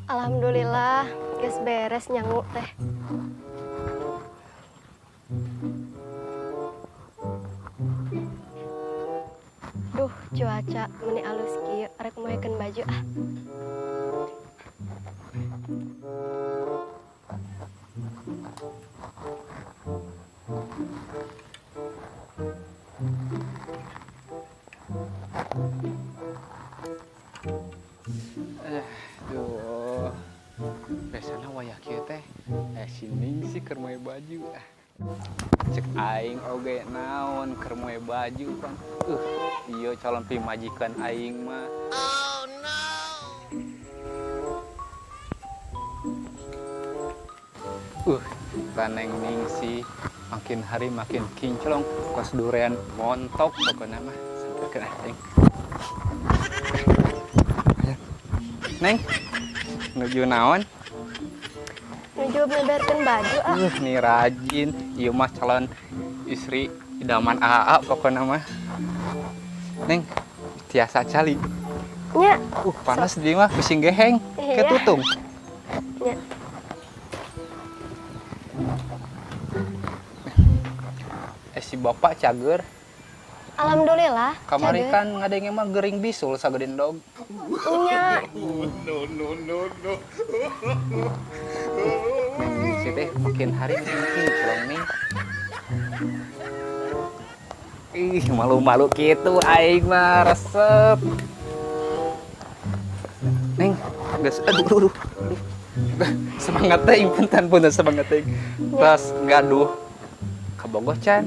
Alhamdulillah, geus beres nyangu teh. Duh, cuaca meni alus kieu, rek moekeun baju ah. Duh, biasana wayah kieu teh si Ningsih keur moe baju. Cek aing oge naon keur moe baju pan. Ieu calon pamajikan aing mah. Oh no. Taneng Ningsih makin hari makin kinclong kos durian montok pokoknya mah sampai aing. Neng, nuju naon? Nuju ngeberkeun baju ah. Nih rajin, ieu mah calon istri idaman AA pokoknya mah. Neng, tiasa cali. Nya. Panas di mah bising geheng, iya. Ketutung. Nya. Si bapak cager. Alhamdulillah. Kamari kan ngadenge mah gering bisul sagede endog. Nya. No no no no. Si teh makin hari makin kinclong nih. Ih, malu-malu gitu aing mah resep. Neng, geus aduh aduh. Semangat teh punten punten semangat teh. Tas gaduh kabogoh can.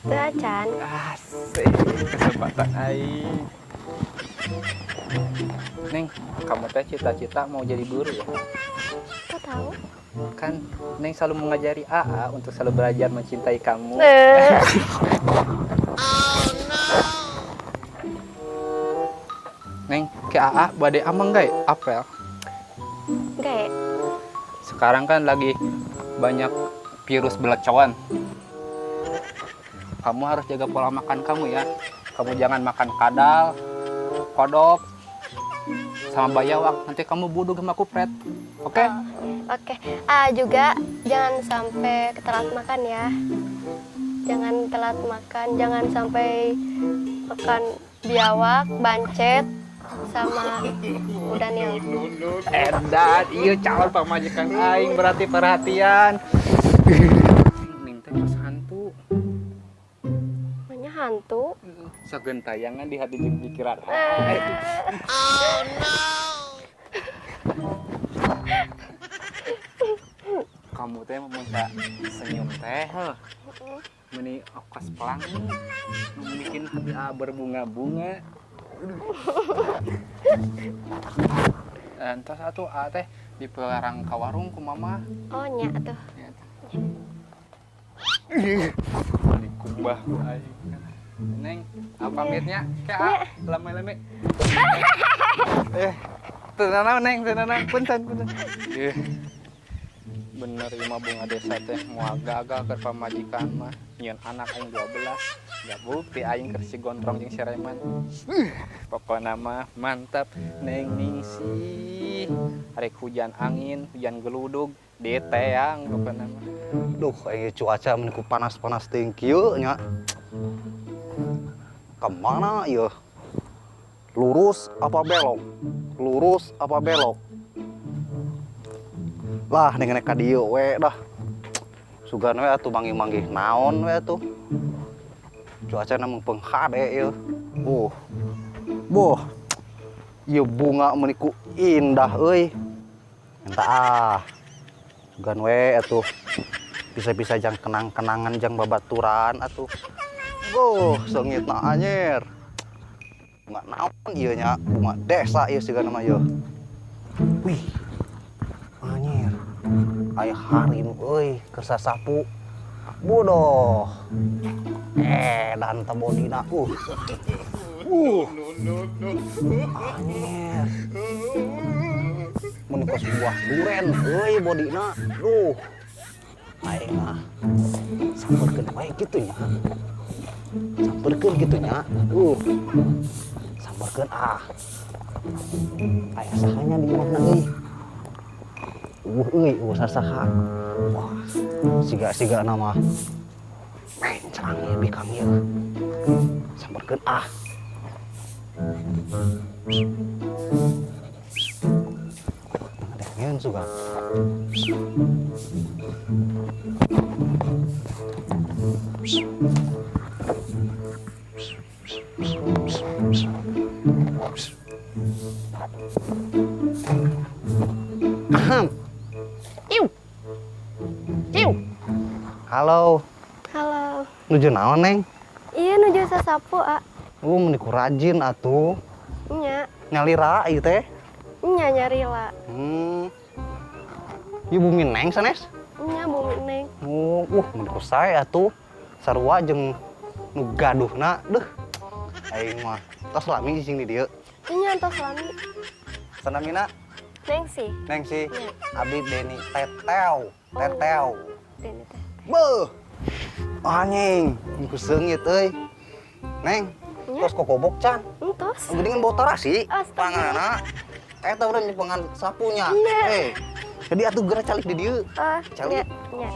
Teu acan. Asik, kesempatan aing. Neng, kamu teh cita-cita mau jadi guru ya? Kok tahu? Kan Neng selalu mengajari AA untuk selalu belajar mencintai kamu. Oh no. Neng, ke AA badai amang gae apel. Gae. Sekarang kan lagi banyak virus belecoan. Kamu harus jaga pola makan kamu ya. Kamu jangan makan kadal, kodok, sama bayawak. Nanti kamu budug sama kupret. Oke? Okay? Oh, oke. Okay. Juga jangan sampai telat makan ya. Jangan telat makan, jangan sampai makan biawak, bancet, sama udanil. Edan, iya calon pamajikan aing berarti perhatian. Ning teh pas hantu. Hantu sagentayangan di hati jeung pikiran. Oh no. Kamu teh mun senyum teh heuh. Meuni okos pelangi nu bikin hati A berbunga-bunga. Entos atuh A teh dipelarang ka warung ku mama. Oh nya atuh. Dikubah ku aing. Neng, apa pamitnya? Kayak lame-lame. Tenang Neng, tenang, punten, punten. Bener ieu mah bunga desa teh moal gagal keur pamajikan mah. Nyieun anak aing 12. Gak bukti aing keur si Gondrong jeung si Reman. Pokona mah mantap Neng Ningsih. Arek hujan angin, hujan geludug, diteang pokona mah. Duh, aing cuaca mun ku panas-panas teuing kieu nya. Kemana ya? Lurus apa belok? Lurus apa belok? Lah, ning ka dieu we dah. Sugan we atuh manggih-manggih naon we atuh. Cuaca na mung hade ieu. Boh. Ieu bunga meuni ku indah euy. Entah ah. Sugan we atuh. Bisa-bisa jang kenang-kenangan jang babaturan atuh. Goh, seungitna anjir. Bunga naon ieu nya? Bunga desa ieu sigana mah ieu. Wih. Anjir. Aya harim euy keur sasapu. Bodoh. Dan teh bodina. Anjir. Mun kos buah duren euy bodina. Duh. Aing mah sampeurkeun wae kitu nya. Sampeurkeun kitu nya. Sambarkeun ah. Aya sahanya di imahna euy. Euy, eueuh sasaha. Wah, siga-siga nama. Mencrang ieu bikang ieu. Sambarkeun ah. Ngeun suka. Ahem. Iu. Iu. Halo. Halo. Nuju naon, Neng? Iya, nuju sasapu, A. Meni ku rajin atuh. Nya. Nyalira ieu teh? Nya nyarila. Ieu bumi Neng sanes? Nya bumi Neng. Oh, meni ku sae atuh. Sarua jeung nu gaduhna, deuh. Aing mah tos lami cicing di dieu. Nya tos lami. Sanamina? Neng sih. Neng sih. Nya. Abdi Deni Teteo, Teteo. Oh, Deni Teteo. Beuh. Anjing, ku seungit euy. Neng, Nya. tos kokobok can. Entos. Geuningan bau tarasi. Astagfirullah. Panganana. Eta urang nyepengan sapunya. Nya. Jadi atuh geura calik di dieu. Calik. Nya, nya.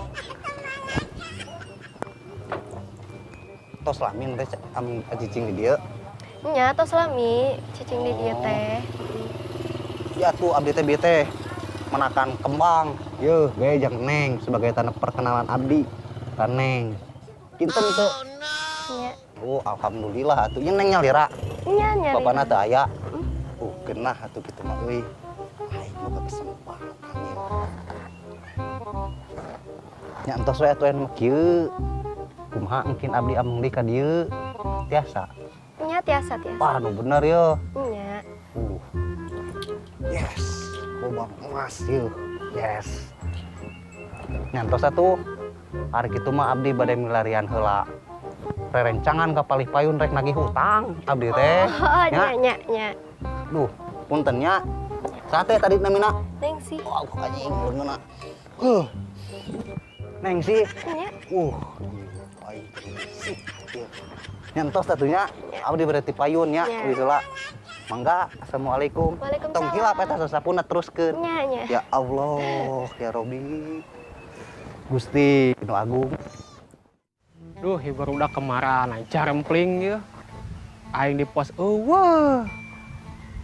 Tos lami teh am cicing di dieu. Nya tos lami cicing di dieu teh. Ya tuh abdi teh bieu teh menakan kembang. Yeuh, ge jang Neng sebagai tanda perkenalan abdi ka Neng. Kinten teu? Nya. Oh, alhamdulillah atuh. Ieu Neng nyalira. Nya nyalira. Bapana teu aya. Genah atuh kitu mah euy. Aing boga kesempatan ieu. Nya entos we atuh anu kieu. Kumaha engkin abdi ameng deui ka dieu? Tiasa. Nya tiasa, tiasa. Wah, nu bener ye. Nya. Yes, lubang emas yeuh. Yes. Nyantos atuh. Ari kitu mah abdi bade milarian heula. Rerencangan ka palih payun rek nagih hutang abdi teh. Oh, nya nya nya. Duh, punten nya. Sate tadi namina? Neng sih. Wah, anjing leungeunna. Neng sih. Nya. Aing sih. Nyantos atuh nya. Abdi berarti payun nya, Nya. wih heula. Mangga, assalamualaikum. Waalaikumsalam. Tong hilap eta sasapuna teruskeun. Nya, nya. Ya Allah, ya Robi. Gusti Nu Agung. Duh, ieu barudak kemana jarempling ieu. Aing di pos eueuh.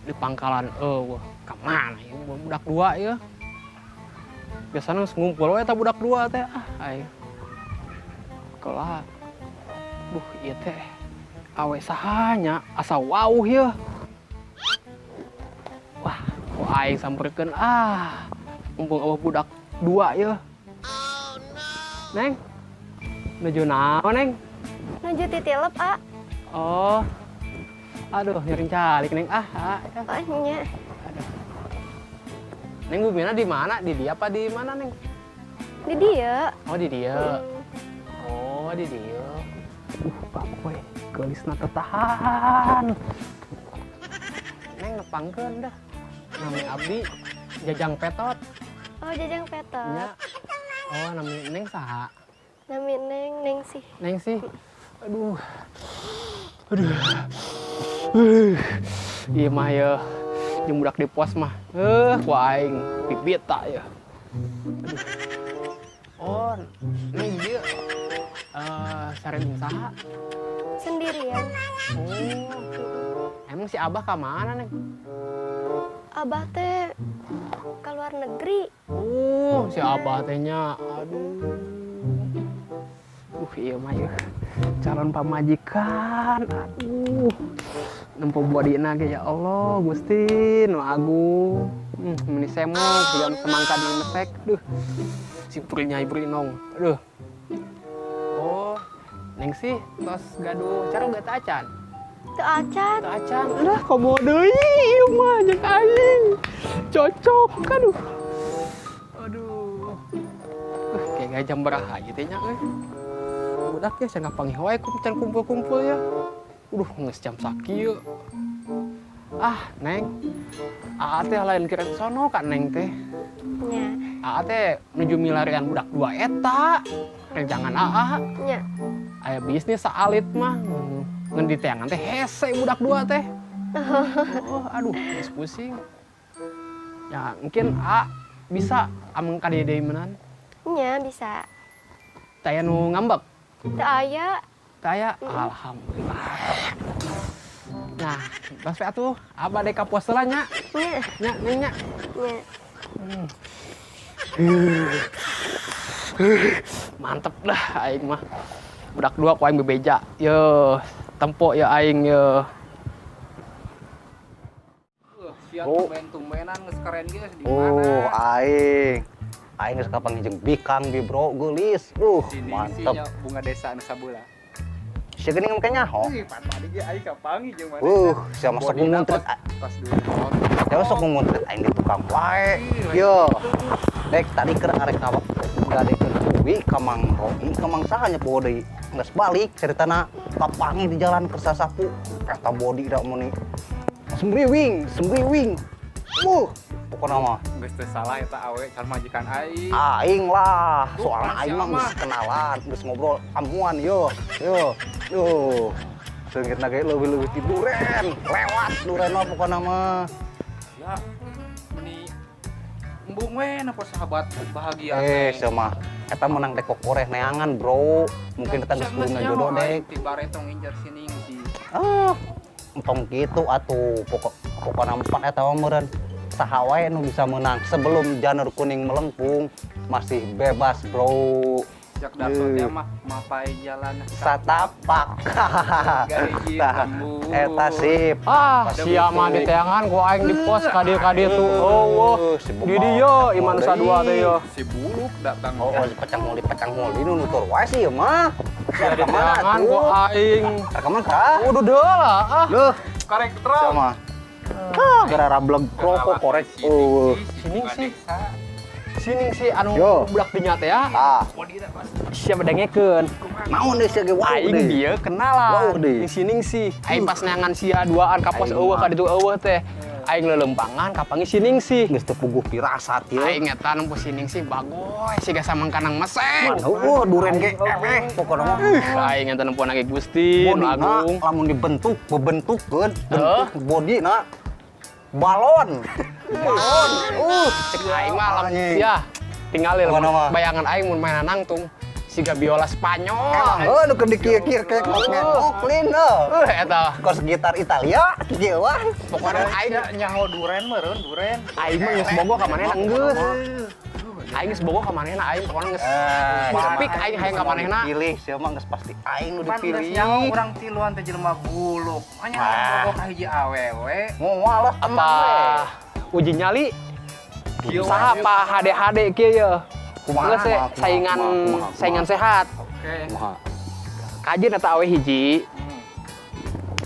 Di pangkalan eueuh. Ka mana ieu budak dua ieu? Biasana geus ngumpul we eta budak dua teh. Ah, aing. Kelah. Duh, ieu teh awe sahanya asa wauh ieu. Wah, ku aing samperkeun ah. Mumpung eueuh budak dua ieu. Neng. Nuju naon, Neng? Nuju titilep, A. Oh. Aduh, nyering calik, Neng. Ah, ah. Oh, nya. Aduh. Neng bumina di mana? Di dia apa di mana, Neng? Di dia. Oh, di dia. Oh, di dia. Pak we, geulisna tertahan. Neng nepangkeun dah. Nami abdi Jajang Petot. Oh, Jajang Petot. Nya. Oh, nami Neng saha? Nami Neng, Neng sih. Neng sih. Aduh. Aduh. Ieu mah ye jeung budak di pos mah. Ku aing pipita ye. Aduh. Oh, Neng ieu sareng saha? Sendirian. Oh. Emang si Abah ka mana, Neng? Abah teh ke luar negeri. Oh, si Abah teh nya. Aduh. Ieu mah ieu calon pamajikan. Aduh. Nempo bodina ge ya Allah, Gusti Nu Agung. Meni semok jam semangka di mesek. Duh. Si puri nyai puri nong. Aduh. Oh, Neng sih tos gaduh caroga teh acan. Teu acan. Teu acan. Aduh, komo deui ieu mah jeung aing. Cocok, aduh. Aduh. Kayak jam beraha ieu teh nya euy. Budak ya cenah panggih wae can kumpul-kumpul ya. Uduh, geus jam sakieu. Ah, Neng. Aa teh lain kira sono ka Neng teh. Nya. Aa teh nuju milarian budak dua eta. Rencangan aa. Nya. Aya bisnis saalit mah. Ngan di teangan teh hese budak dua teh. Oh, aduh, geus pusing. Ya, mungkin A bisa ameng ka dieu deui menan. Nya bisa. Teu aya nu ngambek? Teu aya. Teu aya. Alhamdulillah. Nah, bas we atuh, abah dek ka pos heula nya. Nya. Nya, Neng nya. Nya. Mantep dah aing mah. Budak dua ku aing bebeja. Yeuh, tempo ya aing yeuh. Sia Oh. tumben-tumbenan geus keren geus di Oh, mana? aing. Aing geus kapanggih jeung bikang bi bro, geulis. Duh, Sini mantep. nya bunga desa anu sabula. Sia geuning make nyaho. Ih, pan tadi ge aing kapanggih jeung mana. Sia mah sok nguntret. Pas dulu. Sia sok nguntret aing di tukang wae. Yo. Dek tadi keur arek ka gadekeun uwi ka Mang Rogi, ka Mang saha nya poho deui. Geus balik caritana kapanggih di jalan keur sasapu. Eta body da meuni semriwing, semriwing. Pokona mah Geus teu salah eta awe can majikan aing. Aing lah, soalnya Bukan aing mah siapa. geus kenalan, geus ngobrol amuan yo. Yo. Yo. Seungitna ge leuwih-leuwih ti duren, lewat duren mah pokona mah. Ya, meni embung we napa sahabat bahagia Eh, teh. sia mah eta menang teh kokoreh neangan, Bro. Mungkin eta geus kudu jodoh dek. Ti baretong ngincer sining si. Ah, entong kitu atuh pokona empat eta mah meureun. Saha wae nu bisa menang sebelum janur kuning melengkung masih bebas, Bro. Cak Darso teh mah mapai jalan Satapak. Gaji Tah, lembur. eta sip. Ah, Pas sia mah gitu. diteangan ku aing di pos ka dieu ka dieu tuh. Oh, oh. Si Di dieu iman nusa dua teh yo. Si buluk datang. Oh, oh, si pecang muli nu nutur wae sih ieu mah. Sia diteangan ku aing. Rekaman kah? Udah deui lah ah. Loh, Karek terus. sama. Ah, gara rableg rokok korek. Oh. Sining sih. Sining sih anu Yo. budak dinya teh ya. Ah, Sia bedengekeun. naon deui sia ge wow Aing deui. dia kenalan. Wow deui. Jeung sining sih. Aing pas neangan sia duaan ka pos Aing eueuh mah. ka ditu eueuh teh. Aing leuleumpangan kapanggih sining sih. Geus teu puguh pirasat ieu. Aing eta nempo sining sih bagoy siga samangkanang meseng. Man, heueuh duren ge eleh pokona mah. Aing eta nempo ge Gusti nu Bodina agung. lamun dibentuk, bebentukkeun, bentuk bodina balon. Balon. Cek aing mah lamun Anjing. sia tinggalin Pokona mah. bayangan aing mun mainan nangtung siga biola Spanyol. Emang heuh nu keur dikieu-kieu kayak oklin heuh. Eta Kos gitar Italia kieu wah. pokona aing Nyaho duren meureun duren. aing mah geus bogoh ka manehna geus. Aing geus bogoh ka manehna aing pokona geus pik aing hayang ka manehna. Pilih sia mah geus pasti aing nu Pan geus dipilih. nyaho urang tiluan teh jelema buluk. Manya Ah. bogoh ka hiji awewe. Moal lah Apa uji nyali? Saha apa HD-HD kieu ye? Kumaha, Geus we, kumaha, saingan kumaha, kumaha, saingan sehat. Oke. Kumaha? Kajeun eta awe hiji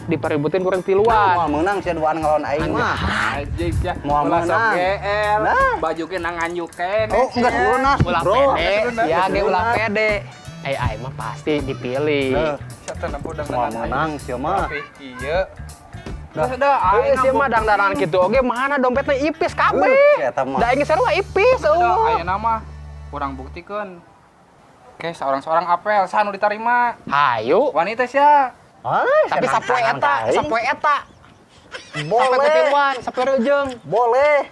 dipaributin kurang tiluan. Moal meunang sia duaan ngelawan aing mah. Anjing ya. Moal Ulah sok meunang. GL. Nah. Baju ge nang nganjuk keneh. Oh, enggak lunas, Ulah bro. pede, ya ge ulah pede. Eh aing mah pasti dipilih. Nah, Sia teh nempo Moal dangdanan meunang sia mah. Rapih kieu. Terus dah Heuh aing sih mah dangdanan kitu oge mana dompetna ipis kabeh. Si eta mah. Da aing sarua ipis Udah, eueuh. ayeuna mah kurang buktikeun. Oke, seorang-seorang apel saha nu ditarima? Hayu. Wanita sia. Ah, Tapi sapoe eta, sapoe eta. Sapoe Boleh. ketiluan, sapoe reujeng. Boleh.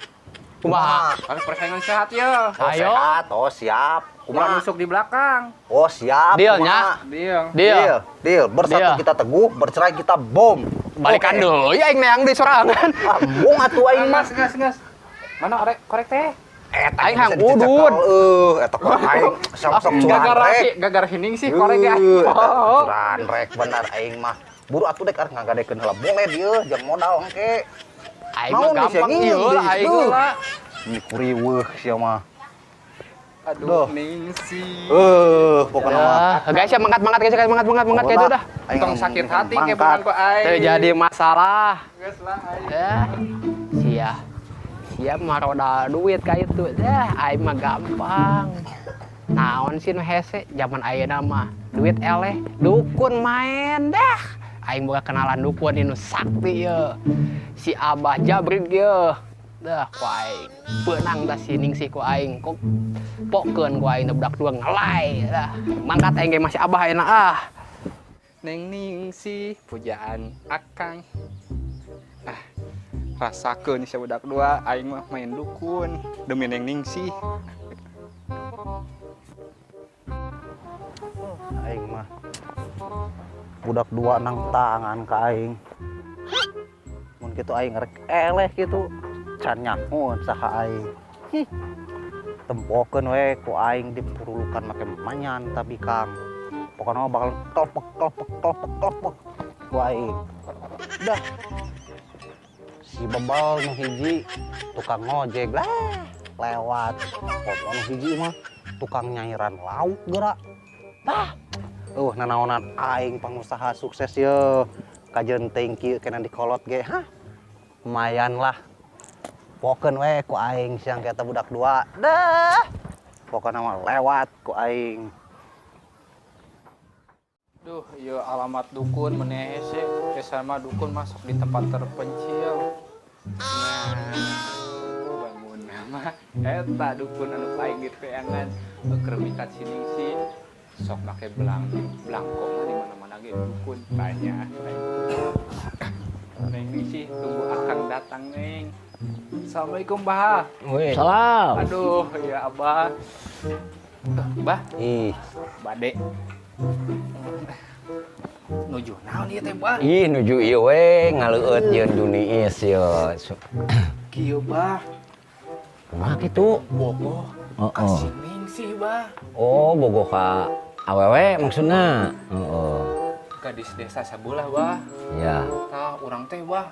Kumaha? Tapi persaingan sehat ya. Oh, Ayo. sehat. Oh, siap. Ulah Kumaha? nusuk di belakang. Oh, siap. Deal, Kumaha? nya. Deal. Deal. Deal. Deal. Bersatu Deal. kita teguh, bercerai kita bom. Balikan Oke. deui aing neang deui sorangan. Ah, embung atuh aing mah. Gas, gas, gas. Mana korek korek teh? Eta Aing bisa hayang dicekel, udud. Eta korek aing sok-sok Gagar curan sih, rek. gagar hining sih korek ya. Eta curan rek bener aing mah. Buru atuh dek arek ngagadekeun heula boleh dieu jang modal engke. Aing mah Naon nih, gampang sia, ieu lah aing Duh. lah. Ini kuriweuh sia mah. Aduh, Duh. ningsi. Pokoknya mah. Ya, guys ya mangkat mangkat guys ya mangkat mangkat mangkat kayak itu dah. Aing Tong sakit hati kayak mangkat. bukan ku aing. Teu jadi masalah. Geus lah aing. Ya. Sia. Sia mah roda duit ka itu. Dah, aing mah gampang. Naon sih nu hese zaman ayeuna mah. Duit eleh, dukun main dah. Aing boga kenalan dukun nu sakti ye. Si Abah Jabrik ye. Dah ku aing. Beunang tah si Ningsih ku aing. Kok pokeun ku aing teh budak dua ngelai dah. Mangkat aing ge masih Abah ayeuna ah. Neng Ningsih, pujaan Akang. Ah, Rasakeun si budak dua aing mah main dukun demi Neng Ningsih. Aing mah budak dua nang tangan ka aing. Mun kitu aing rek eleh kitu can nyaho saha aing. Tempokeun we ku aing dipurulukan make manyan tapi kang. Pokona mah bakal kelepek kelepek kelepek kelepek ku aing. Dah. Si bebal nu hiji tukang ngojek lah lewat. Pokona nu hiji mah tukang nyairan lauk gerak. Tah. Nanaonan aing pengusaha sukses ye. Kajeun teuing kieu kena dikolot ge. Hah. Lumayan lah. Pokeun we ku aing siang eta budak dua. Dah. Pokona mah lewat ku aing. Duh, ieu alamat dukun meneh hese. Biasa mah dukun masuk di tempat terpencil. Nah, bangun nama eta dukun anu paling diteangan keur mikat si Ningsih. Sok make belangko mah di mana-mana ge dukun banyak. Neng Ningsih tunggu akang datang Neng. Assalamualaikum Bah. Salam. Aduh, ya Abah. Bah. Ih, bade. Nuju naon ieu teh, Bah? Ih, nuju ieu we ngaleueut yeun Juniis ieu. Kieu, Bah. Kumaha kitu? Bogoh ka si Ningsih, Bah. Oh, bogoh ka awewe maksudna. Heeh. Gadis desa sabelah, Bah. Iya. Tah urang teh, Bah.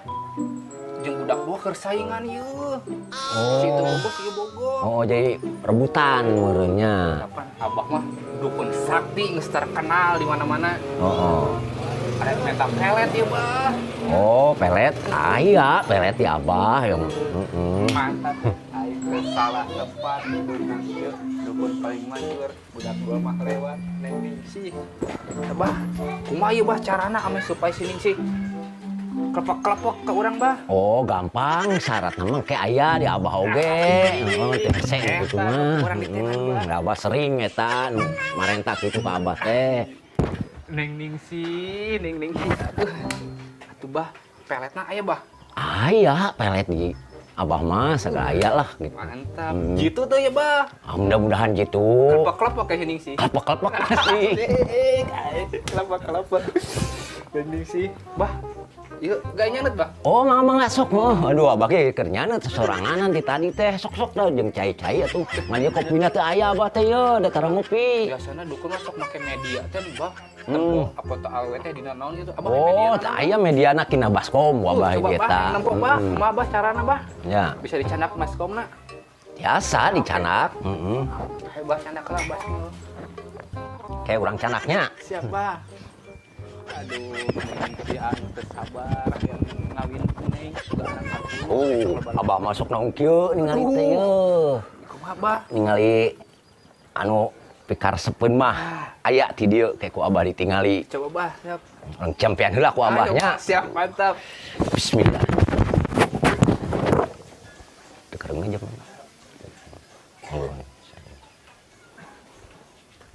Jeung budak dua keur saingan ieu. Oh. Si itu bogoh, si ieu bogoh. Oh, jadi rebutan meureunnya. Kapan abah mah dukun sakti geus terkenal di mana-mana. Oh. Ada minta pelet ieu, Bah. Oh, pelet. Ah iya, pelet di abah yang. Mantap. Aing teh salah tempat dukun ieu, dukun paling manjur, budak dua mah lewat Neng Ningsih. Abah, kumaha ieu Bah carana ame supaya si Ningsih kelepek-kelepek ke urang, Bah? Oh, gampang syaratna mah ke aya di abah oge. Heeh, teh hese kitu mah. Abah sering eta marentah kitu ka abah teh. Neng Ningsih, Neng Ningsih. Aduh. Atuh Bah, peletna aya, Bah? Aya, pelet di abah mah sagala aya lah gitu. Mantap. Jitu tuh ya, Bah. Ah, mudah-mudahan jitu. Kelepek-kelepek kayak Ningsih. Kelepek-kelepek sih. Kelepek-kelepek. Neng Ningsih, Bah. Yuk, gak nyanet, Bah? Oh, mama nggak sok. Oh, aduh, abah ge keur nyanet sesorangan nanti tadi teh sok-sok dah jeung cai-cai atuh. Ngan ieu kopina teh aya abah teh ye, da tara ngopi. Biasana dukun mah sok make media teh, Bah. Apa teh awewe teh dina naon gitu. Abah media. Oh, teh aya mediana kina baskom abah ge eta. Coba, Bah, kumaha Bah carana, Bah? Ya. Bisa dicandak baskomna? Biasa dicandak, heeh. Hayo Bah candak lah baskom. Kayak urang candaknya. Siap, Bah. Aduh, si anu teu sabar yang ngawin Neng juga anak aku. Oh, abah masuk naung kieu ningali teh ye. Kumaha, Bah? Ningali anu pikaresepeun mah aya ti dieu ke ku abah ditingali. Coba, Bah, siap. Urang champion heula ku abahnya. Siap, mantap. Bismillah. Teu kereng aja mah.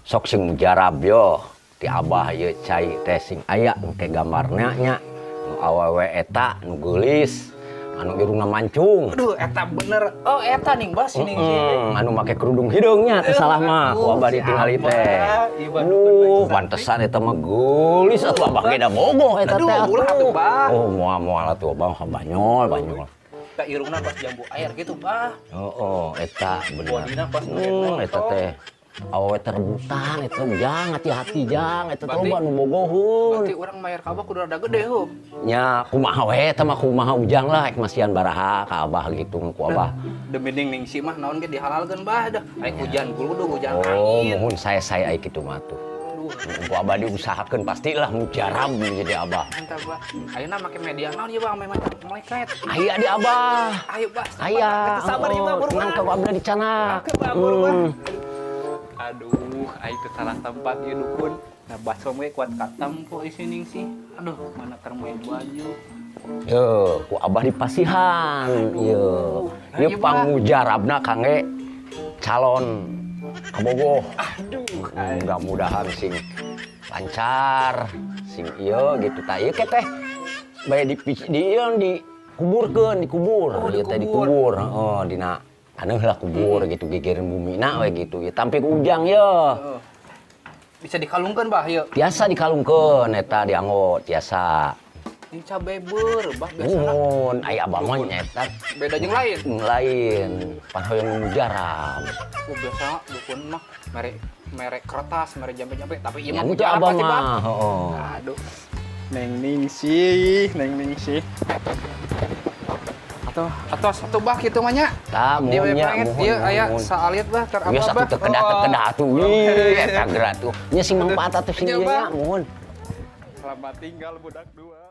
Sok sing mujarab yo. Ti abah ieu cai teh sing aya engke gambarna nya nu awewe eta nu geulis anu irungna mancung. Aduh, eta bener. Oh, eta ning Bah si Ningsih. Anu make kerudung hideungnya teh salah mah ku abah ditingali teh. Pantesan eta mah geulis atuh abah ge da bogoh eta teh. Aduh, ulah atuh, Bah. Oh, moal-moal atuh abah banyol, banyol. Ka irungna pas jambu air gitu, Bah. Oh, eta bener. Bodina pas eta teh. Awewe terebutan eta jang hati-hati jang eta teh loba nu bogoheun. Berarti urang mayar ka abah kudu rada gede heuh. Nya kumaha we eta mah kumaha ujang lah ek masihan baraha ka abah gitu ku abah. Demi Ning Ningsih mah naon ge dihalalkeun Bah dah. Aing hujan guludug hujan angin. Oh, muhun sae-sae ai kitu mah tuh. Ku abah diusahakeun pastilah mujarab jadi abah. Mantap, Bah. Ayeuna make media naon ieu Bah ame malaikat. Aya di abah. Ayo, Bah. Aya. Sabar ieu Bah, buru Tenang ka abah dicanak. Aduh, aing teh salah tempat ieu dukun. Nah, baskom ge kuat katempo isi Ningsih. Aduh, mana keur moe baju. Ye, ku abah dipasihan. Ye. Ieu pangujarabna kangge calon kabogoh. Aduh, mudah-mudahan sing lancar, sing ieu gitu tah ieu teh. Bae di ieu di Kuburkeun, dikubur. Oh, Ieu teh dikubur. Dikubur, heeh, dina taneuh lah, kubur gitu, gigireun bumina we gitu. Ya tampi ku ujang ye. Heeh. Bisa dikalungkeun, Bah, ieu? Tiasa dikalungkeun eta, dianggo tiasa. Ini cabe beur, Bah, biasana. Muhun, aya abah mah nyaeta Beda jeung lain. Lain, pan hoyong mujarab. Oh, biasa dukun mah mere mere kertas, mere jampe-jampe, tapi ieu Ya mah itu mujarab abah pasti, Bah. mah, heeh. Aduh. Neng Ningsih, Neng Ningsih. Atau satu, Bah, kitu mah nya. Tah, Dia muhun nya, pengen muhun, dia muhun, aya muhun. saalit, Bah, keur Biasa apa, Bah? atuh teu kedah, teu kedah atuh. Wih, eta geura tuh. Nya sing mangfaat atuh sing Nya, ieu Bah. nya, muhun. Selamat tinggal budak dua.